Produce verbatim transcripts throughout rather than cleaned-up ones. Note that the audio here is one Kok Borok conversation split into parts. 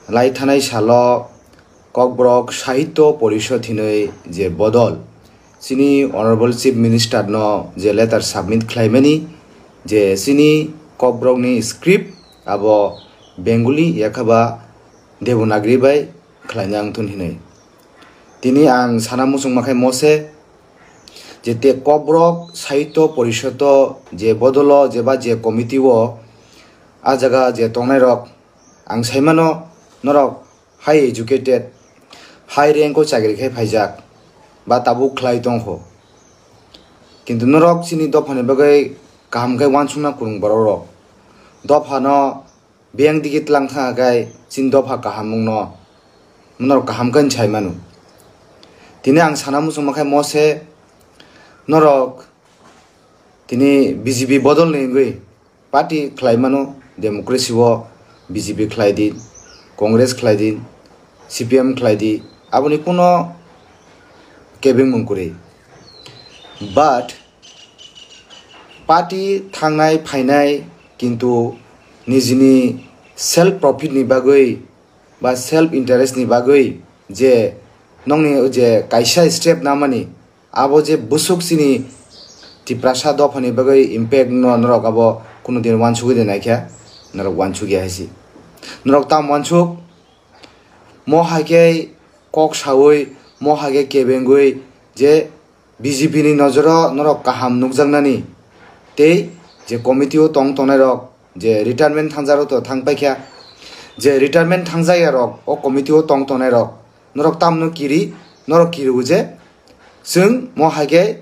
Lai thanai salo Kokborok Sahitya Porishod hinwi je bodol, chini Honorable Chief Minister no je letter submit khlaimani, je chini Kokborok ni script abo Bengali yakhaba Devanagari bai khlaina wngthun hinwi. Tini ang sana muchung makhai mose, je te Kokborok Sahitya Porishod o je bodolo jeba je committee o a jaga je tongnai rok, ang saimano norok high educated, high rank o chakri khai phaijak ba tabuk khlai tongkho. Kintu norok chini dophani bagwi kaham khe wansukna kwrwng borok rok. Dophano biyang digi tlang thang khe chini dopha kaham wngno norok kaham khe sai mano. Tini ang sana muchung makhai mose norok tini B J P bodol ni wngwi party khlai mano, democracy o B J P khlai di, Congress khlai di, C P M khlai di, aboni kuno kebeng mung kwrwi. But party thangnai phainai kintu nijini self profit ni bagwi ba self interest ni bagwi je nongni je kaisa step namani, abo je bwswk chini Tiprasa dophani bagwi impact no norok abo kuno din wansugwi de naikha, norok wansugya haisi. Norok tam wansuk, mo hai khe kok saui, mo hai khe kebengwi je B J P ni nojoro norok kaham nukjaknani tei je committee o tong tongnai rok je retirement thangjak rok to thang paikha, je retirement thangjak ya rok o committee o tong tongnai rok norok tamno kiri, norok kiri o je chwng mo hai khe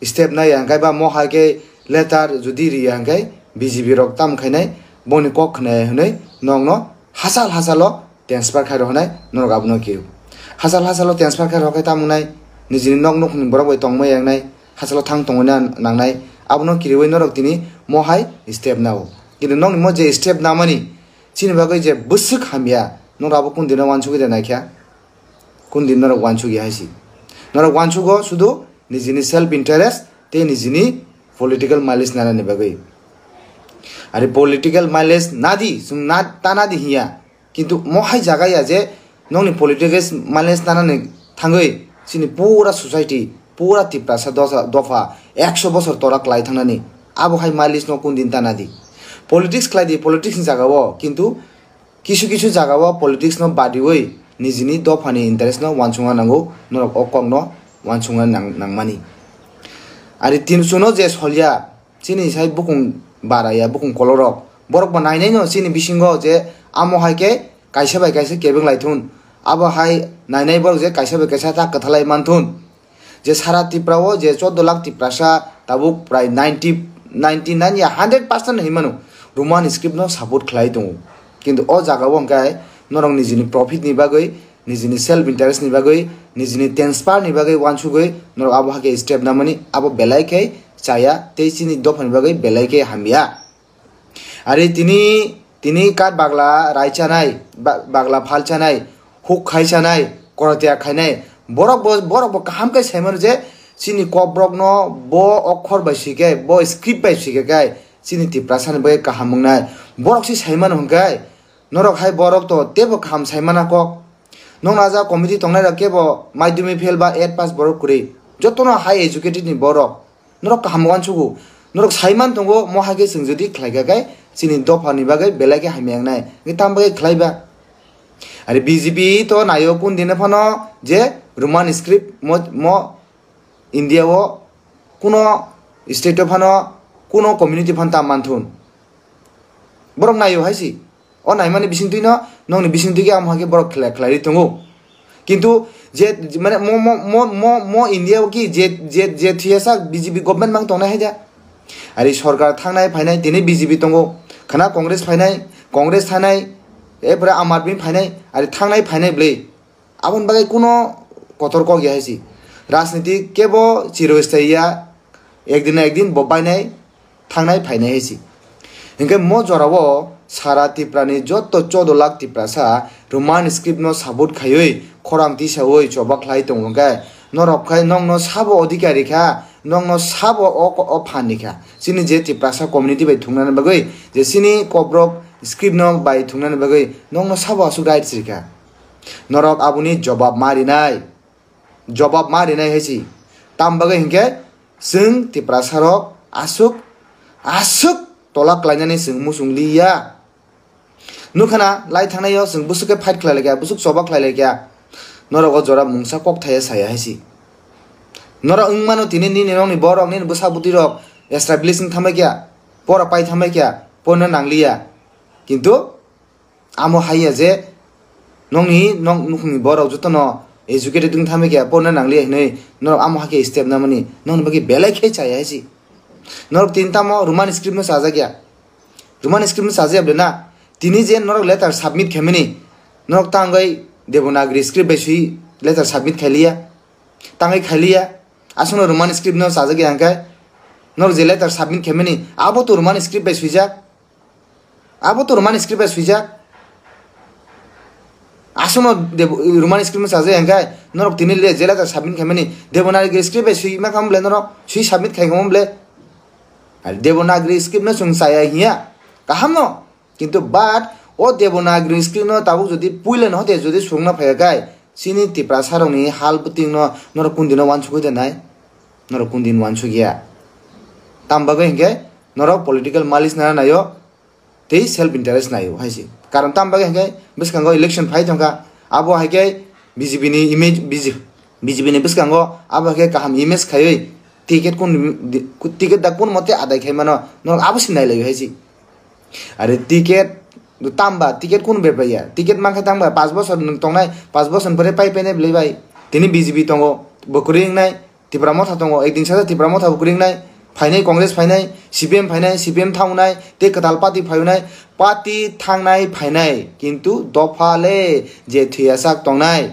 step nai ya hwnkhe ba mo hai khe letter jodi ri ya hwnkhe B J P rok tam khainai boni kok khna ya hwnwi nokno hachal hachalo transfer khai rohonai norok abono kiri. Hachal hachalo transfer khai rohkhe tamo nai nijini nok nukhungni borok bai tongma yangnai hachalo thang tongwi na nangnai abono kiriwi norok tini mo hai step nao. Kintu nokni mo je step namani chini bagwi je bwswk hamya norok abo kundino wansugwi de naikha. Kundin norok wansugya haisi. Norok wansugo sudu nijini self interest tei nijini political mileage nanani bagwi. Ari political mileage nadi, chwng na, ta nadi hiya. Kintu mo hai jaga ya je nokni political mileage nanani thangwi chini pura society, pura Tiprasa dosa, dopha ekso bosor tora klai thangnani. Abo hai mileage no kundin ta nadi. Politics klai di, politics ni jaga o, kintu kisu kisu jaga o politics no badiwi nijini dophani interest no wansungna nango, norok o kok no wansungna nang-, nangmani. Ari tin suno je solya, chini sai bukung baraya, bukung kolorok, borok bo nainai no chini bisingo je amo hai khe kaisa bai kaisa kebeng lai thun, abo hai nainai borok je kaisa bai kaisa ta kwthalai man thun. Je sara Tripura o je chordo lakh Tiprasa tabuk prai ninety, ninety nine ya hundred percent hinmano Roman script no support khlai tongo. Kintu o jaga o hwnkhe norok nijini profit ni bagwi, nijini self interest ni bagwi, nijini transfer ni bagwi wansugwi norok abo hakhe step namani abo belai khe chaya tei chini dophani bagwi belai khe hamya. Ari tini, tini kat bagla rai chanai, ba-, bagla phal chanai, huk khai chanai, korotia khainai. Borok bo, borok bo kaham khe saimano je chini kokborok no bo okhor bai swi khe, bo script bai swi khe khe chini Tiprasa ni bagwi kaham wngnai. Borok se saimano hwnkhe norok hai borok to teibo kaham saimana kok. Nokno ajak committee tongnai rok kebo madhyamik fail ba eight pass borok kwrwi. Jotono high educated ni borok. Norok kaham uansugo. Norok saiman tongo, mo hai khe chwng jodi khlai kha khe chini dopha ni bagwi belai khe hamya wngnai. Hwnkhe tamo bagwi khlai ba? Ari B J P to naio kun dine phano je Roman script mo, mo India o kuno state o phano kuno community phano ta manthun. Borok naio hai si. O naimani bisingtwi no, nokni bisingtwi khe amo hai khe borok khlai, khlai ri tongo. Kintu je, je, mane mo, mo, mo, mo, mo India o ki je, je, je thwiyasak B J P government mang tongnai hai da. Ari sorkar thangnai phainai tini B J P tongo. Khana Congress phainai, Congress thanai, epore Aam Aadmi phainai, ari thangnai phainai bwlwi. Aboni bagwi kuno kotor kok ya hai si. Rajniti kebo chirosthai ya, ekdin na ekdin bo bainai, thangnai phainai hai si. Hinkhe mo jorao sara Tripura ni joto chordo lakh Tiprasa Roman script no sabut khaiwi khorang tisawi choba khlai tongo hinkhe norok khai nokno sabo odhikari kha, nokno sabo o, o phan ni kha. Chini je Tiprasa community bai thungnani bagwi je chini kokborok script no bai thungnani bagwi nokno sabo aswk rights rikha? Norok aboni jobab ma rinai, jobab ma rinai hai si. Tam bagwi hinkhe chwng Tiprasa rok aswk, aswk tola klainani chwng muchung liya. Nukhana lai thangnai o chwng bwswk khe fight khlai laikha, bwswk choba khlai laikha. Norok o jora mungsa kok thaya saya hai si. Norok wng mano tini nini nokni borok nini bwsa bwtwi rok establish wng thambai kha, pora pai thambai kha, porna nangliya. Kintu amo haiya je nokni nok nukhungni borok jotono educated wng thambai kha, porna nangliya hinwi norok amo hakhe step namani nokni bagwi belai khe chaya hai si. Norok tini tamo Roman script no chajakya. Roman script no chajakya bwle na? Tini je norok letter submit khaimani, norok tangwi Devanagari script bai swi letter submit khailiya, tangwi khailiya. Aswkno Roman script no chajakya hwnkhe norok je letter submit khaimani abo to Roman script bai swijak, abo to Roman script bai swijak. Aswkno Dev-, Roman script no chajak hwnkhe norok tini le je letter submit khaimani Devanagari script bai swi ma kha bwle norok swi submit khai kha bwle. Devanagari script no chwng chaya hiya, kaham no. Kintu but o Devanagari script no tabuk jodi puila no hote jodi swrwngna phaiya khai chini Tiprasa rokni hal bwtwing no norok kundino wansugwi de nai? Norok kundin wansugya. Tam bagwi hinkhe norok political malice nana naio. Tei self interest naio hai se. Karon tam bagwi hwnkhe bwskango election phai thangkha. Abo hai khe B J P ni image, B J P, B J P ni bwskango abo hai khe kaham image khaiwi ticket kun, ticket da kun mote adai khai mano. Norok abo se nai laio hai se. Are ticket tamba ticket kun ber bai ya. Ticket mankhe tamba paanch bosor nwng tongnai, paanch bosor pore pai painai bwlai bai. Tini B J P tongo, bo kwrwi wngnai. Tipra Motha tongo, ekdin sasa Tipra Motha bo kwrwi wngnai, phainai Congress phainai, C P M phainai, C P M thangnai, tei kwtal party phainai, party thangnai phainai, kintu dopha le je thwiyasak tongnai.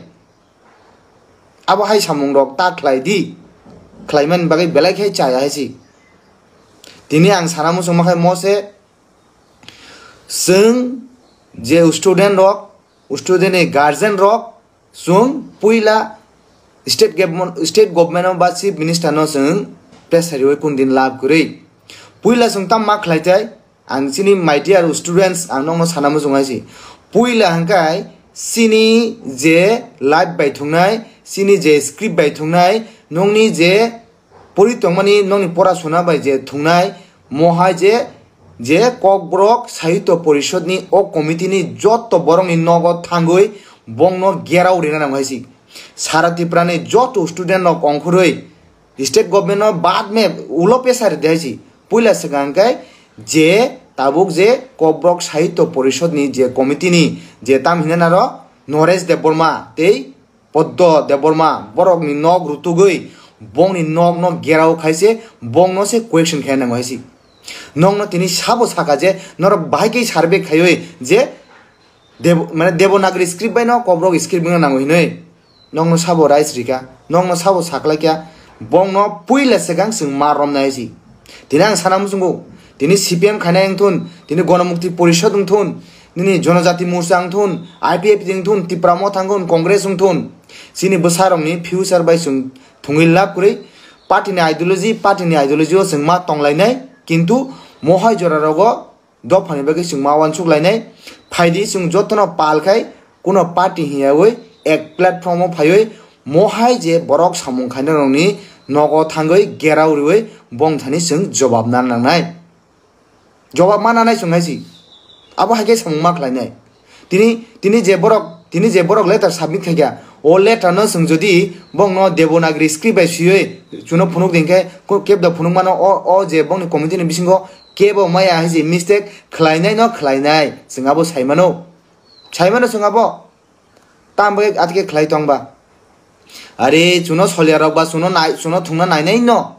Abo hai samung rok ta khlai di, khlaimani bagwi belai khe chaya hai si. Tini ang sana muchungma khai mo se, chwng je student rok, student ni guardian rok, chwng puila state government, state government o ba chief minister no chwng pressure riwi kun din lab kwrwi. Puila chwng tam ma khlai tai, ang chini my dear students, ang nokno sana muchung hai si. Puila hwnkhe chini je life bai thungnai, chini je script bai thungnai, nokni je pori tongmani nokni pora sona bai je thungnai, mo hai je, je Kokborok Sahitya Porishod ni o committee ni joto borok ni nogo thangwi bongno gerao rina nango hai si. Sara Tripura ni joto student rok ongkhorwi state government no bad me ulo pesa ride hai si. Puila swkang khe je tabuk je Kokborok Sahitya Porishod ni je committee ni je tam hinana ro Naresh Debbarma tei Poddo Debbarma borokni nok rutugwi bongni nokno gerao khaise bongno se question khe nango hai si. Nokno tini sabo saka je norok bahai khe survey khaiwi je Dev-, mane Devanagari script bai no Kokborok script wngna nango hinwi nokno sabo rights rika, nokno sabo saklaikya, bongno puila swkang chwng ma romnai hai si. Tini ang sana muchungo, tini C P M khainai wngthun, tini Ganamukti Porishod wngthun, nini Janajati Morcha wngthun, I P F T wngthun, Tipra Motha wngthun, Congress wngthun, chini bwsarokni future bai chwng thwngwi lab kwrwi. Party ni ideology, party ni ideology o chwng ma tonglainai, kintu mohai jora rogo dophani bagwi chwng ma uansuk lainai. Phaidi chwng jotono pal khai kuno party hiyawi ek platform o phaiwi mohai je borok samung khainai rokni nogo thangwi gerao riwi bongthani chwng jobab na nangnai. Jobab ma nanai chwng hai si. Abo hai khe samung ma khlainai. Tini, tini je borok, tini je borok letter submit khaikha, o letter no chwng jodi bongno Devanagari script bai swiwi chuno phunuk din khe, ko-, keb da phunuk mano o, o je bongni committee ni bisingo kebo maya hai si mistake khlainai no khlainai. Chwng abo sai mano. Sai mano chwng abo. Tam bagwi atike khlai tong ba. Are chuno solia rok ba chuno nai, chuno thungna nainai no.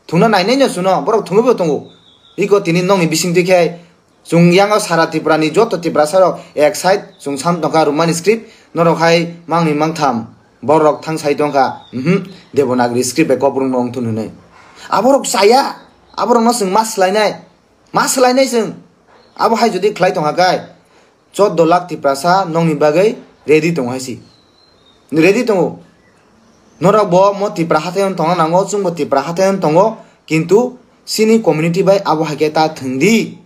Thungna nainai no chuno, borok thungwi bo tongo. Iko tini nokni bisingtwi khe chwng yango sara Tripura ni joto Tiprasa rok ek side chwng sam tongkha Roman script, norok hai mangni mangtham borok thang sai tongkha, mhm, Devanagari script bai Kokborok no wngthun hinwi. Aborok chaya, aborok no chwng ma swlainai, ma swlainai chwng. Abo hai jodi khlai tongkha kai, chordo lakh Tiprasa nokni bagwi ready tongo hai si. Ready tongo. Norok bo mo Tipra hathai-o tongna nango, chwngbo Tipra hathai-o tongo, kintu chini community bai abo hai khe ta thwng di.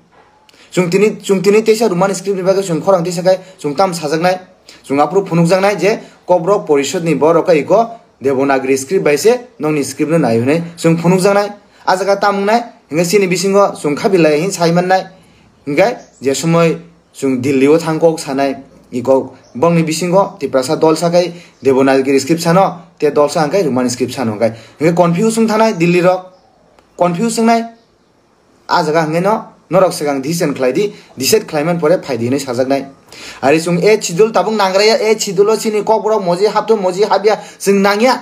Chwng tini, chwng tini teisa Roman script ni bagwi chwng khorang teisa khai chwng tam sajaknai, chwng aphuru phunukjaknai je Kokborok Porishod ni borok khe iko Devanagari script bai se nokni script no nai hwnwi chwng phunukjaknai. A jaga tam wngnai, hwnkhe chini bisingo chwng khabilai hin sai mannai. Hwnkhe je somoi chwng Delhi o thang kok sanai, iko bongni bisingo Tiprasa dol sakai Devanagari script sano, te dol sa hwnkhe Roman script sano hwnkhe, hwnkhe confuse wng thanai Delhi rok, confuse wngnai. A jaga hwnkhe no norok swkang decision khlai di, decide khlai man pore phai di hinwi sajaknai. Ari chwng eighth schedule tabuk nangraya, eighth schedule o chini Kokborok moji hapto moji hapya chwng nangya.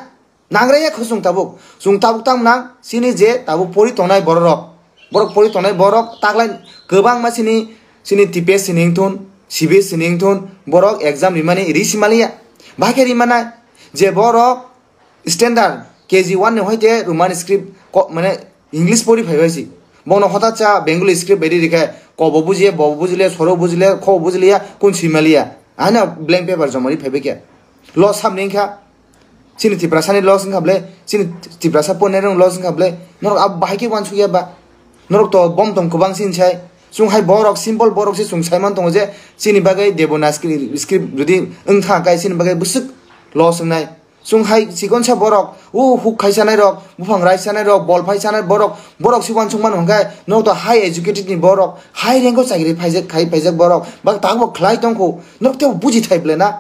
Nangraya kho chwng tabuk. Chwng tabuk tam nang chini je tabuk pori tongnai bororok. Borok pori tongnai borok taklai kwbangma chini, chini T P S C ni wngthun, C B S C ni wngthun, borok exam rimani risi maliya. Bahai khe rimanai je borok standard K G one ni hoite Roman script ko-, mane English pori phaibai si. Bono hota cha Bengali script bai rikhe ko bo bujiya, bo bujile, soro bujile, kho bujiliya, kun simaliya. Ano blank paper jomari phaibai khe. Loss hamni wngkha. Chini Tiprasa ni loss wngkha ble, chini Tiprasa ponne rong loss wngkha ble. Norok abo bahai khe wansukya ba. Norok to bom tong kwbang sin sai. Chwng hai borok simple borok se chwng saiman tongo je chini bagwi Devanagari script jodi wngkha kai chini bagwi bwswk loss wngnai. Chwng hai chikonsa borok, o huk khai sanai rok, buphang rai sanai rok, bol phai sanai borok, borok si wansuk mano hwnkhe, no to high educated ni borok, high rank o chakri phaijak, khai phaijak borok, ba tabok khlai tongkho, norok tebo buji thai ble na?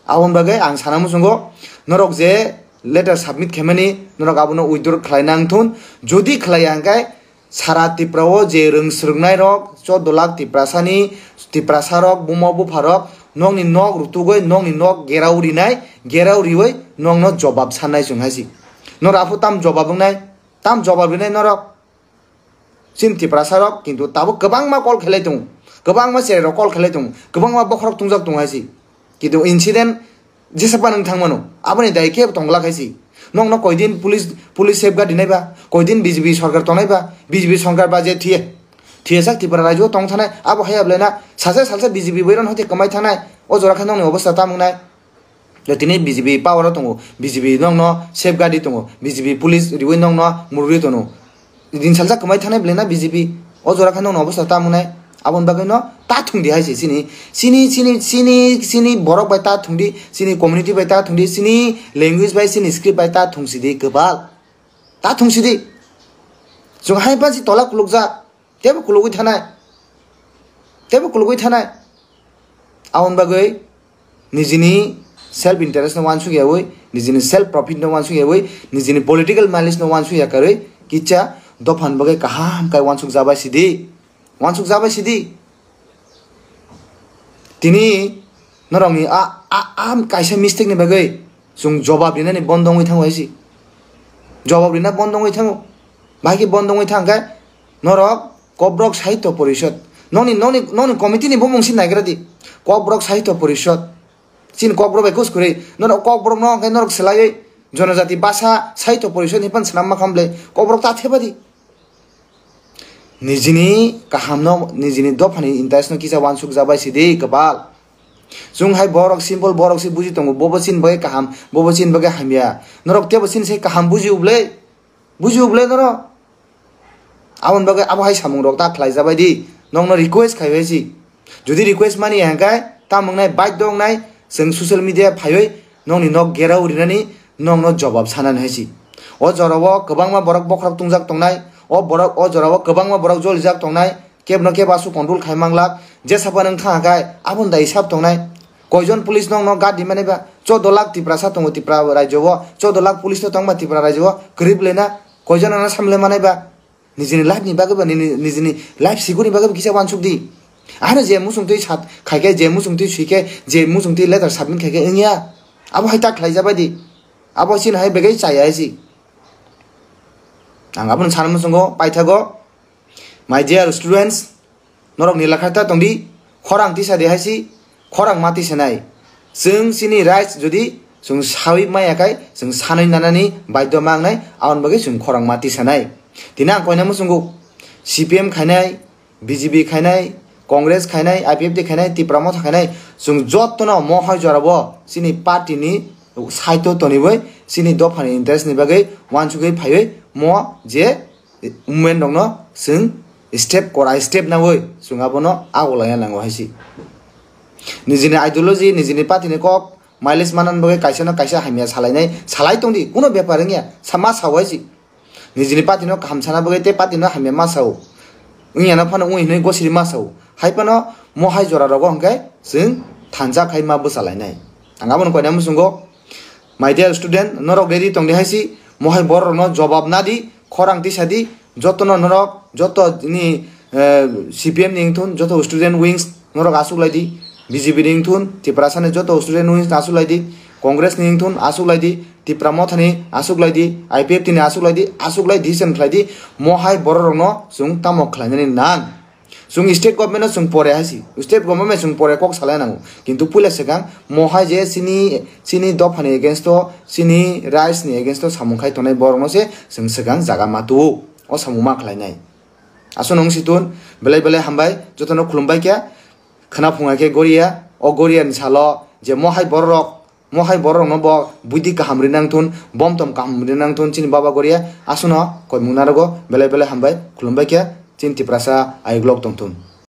Aboni bagwi ang sana muchungo, norok je letter submit khaimani, norok abono withdraw khlai nang thun, jodi khlai ya hwnkhe, Sara Tripura o je rwng swrwngnai rok, chordo lakh Tiprasani, Tiprasa rok, buma bupha rok, nokni nok rutugwi, nokni nok gerao rinai, gerao riwi nokno jobab sannai chwng hai si. Norok aphuru tam jobab wngnai, tam jobab rinai norok. Chini Tiprasa rok kintu tabuk kwbangma call khelai tongo, kwbangma cherai rok call khelai tongo, kwbangma bokhorok tungjak tongo hai si. Kintu incident jesa pa nwng thang mano, aboni dai khe tongla khai si. Nokno koidin police, police safeguard rinai ba, koidin B J P sorkar tongnai ba, B J P sorkar ba je thiye, thiye sak Tripura rajyo tong thanai, abo haya ble na, salsa salsa B J P boiron hoite kwmai thanai, o jora khe nokni obostha tam wngnai. Tini B J P power o tongo, B J P nokno safeguard ri tongo, B J P police riwi nokno murwi tono. Din salsa kwmai thanai ble na B J P, o jora khe nokno obostha tam wngnai. Aboni bagwi no ta thung di hai se chini, chini, chini, chini, chini borok bai ta thung di, chini community bai ta thung di, chini language bai, chini script bai ta thung si di kwbal. Ta thung si di. Chwng hai pansi tola kulukjak, tebo kulugwi thanai. Tebo kulugwi thanai. Aboni bagwi nijini self interest no wansuk yawi, nijini self profit no wansuk yawi, nijini political mileage no wansuk yakarwi, kicha dophani bagwi kaham kai wansuk jabai sidi, wansuk jabai sidi. Tini norokni a, a, a kaisa mistake ni bagwi chwng jobab rinani bondo wngwi thango hai si. Jobab rina bondo wngwi thango. Bahai khe bondo wngwi thang khe norok Kokborok Sahitya Porishod. Nokni, nokni, nokni committee ni bumung si naigra di. Kokborok Sahitya Porishod. Chini Kokborok bai kus kwrwi. Norok Kokborok no hwnkhe norok swlaiwi Jonojati Basa Sahitya Porishod ni phan swnam ma khamble. Kokborok ta theba di. Nijini kaham no, nijini dophani interest no kisa wansuk jabai sidi kwbal. Chwng hai borok simple borok si buji tongo. Bobo chini bagwi kaham, bobo chini bagwi hamya. Norok tebo chini se kaham buji uble. Buji uble norok. Aboni bagwi abo hai samung rok ta khlai jabai di. Nokno request khai bai si. Jodi request mani ya hwnkhe, ta mwngnai baidho wngnai, chwng social media phaiwi nokni nok gerao rinani nokno jobab sanani hai si. O jorao kwbangma borok bokhorok tungjak tongnai, o borok, o jorao kwbangma borok jolijak tongnai, kebno kebo aswk control khai manglak, jesa phano wngkha hwnkhe aboni dai hisab tongnai. Koijon police nokno guard rimani ba, chordo lakh Tiprasa tongo Tripura rajyo o, chordo lakh police no tongma Tripura rajyo o, kwrwi bwlai na, koijon ano samle manai ba. Nijini life ni bagwi ba, nini, nijini life secure ni bagwi bo kisa wansuk di. Ano je muchung twi sat khai khe, je muchung twi sui khe, je muchung twi letter submit khai khe wngya. Abo hai ta khlai jabai di. Abo chini hai begwi chaya hai si. Ang abono sana muchungo paithago. My dear students, norok ni lakha ta tong di, khorang tisa di hai si. Khorang ma tisanai. Chwng chini rights jodi chwng sawi maya khai chwng sanwi nanani baidhyo ma wngnai, aboni bagwi chwng khorang ma tisanai. Tini ang koina muchungo C P M khainai, B J P khainai, Congress khainai, I P F T khainai, Tipra Motha khainai, chwng jotono mohai jorabo chini party ni side o toniwi chini dophani interest ni bagwi wansugwi phaiwi mo je movement rokno chwng step korai step nangwi chwng abono ago laina nango hai si. Nijini ideology, nijini party ni kok mileage manani bagwi kaisa no kaisa hamya salainai, salai tongdi, kuno bepar wngya, sa ma sao hai si. Nijini party no kaham sana bagwi tei party no hamya ma sao. Wngya no phano wngwi hinwi gosiri ma sao. Hai phano mo hai jora rogo hwnkhe chwng thansa khai ma bwsalainai. Ang abono koina muchungo. My dear student, norok ready tongdi hai si, mohai borok rokno jobab nadi, khorang tisa di, jotono norok, joto ni, eh, C P M ni wngthun, joto student wings norok asuk lai di, B J P ni wngthun, Tiprasa ni joto student wings asuk lai di, Congress ni wngthun asuk lai di, Tipra Motha ni asuk lai di, I P F T ni asuk lai di, asuk lai di, sen khlai di, mohai borok rokno chwng tamo khlainani nang. Chwng state government no chwng pore hai si. State government chwng pore kok salai nango. Kintu puila swkang mohai je chini, chini dophani against o, chini rights ni against o samung khai tongnai borok no se chwng swkang jaga ma tuo. O samung ma khlai nai. Aswk nung si tun, belai belai hambai, joto no khulumbai khe, khwna phunga khe goria, o goria ni salo je mohai borok rok, mohai borok rok no bo buidi kaham ri nang thun, bom tom kaham ri nang thun, chini baba goria, aswk no koi mung narogo, belai belai hambai, khulumbai khe, chini Tiprasa ayuk lok tong thun.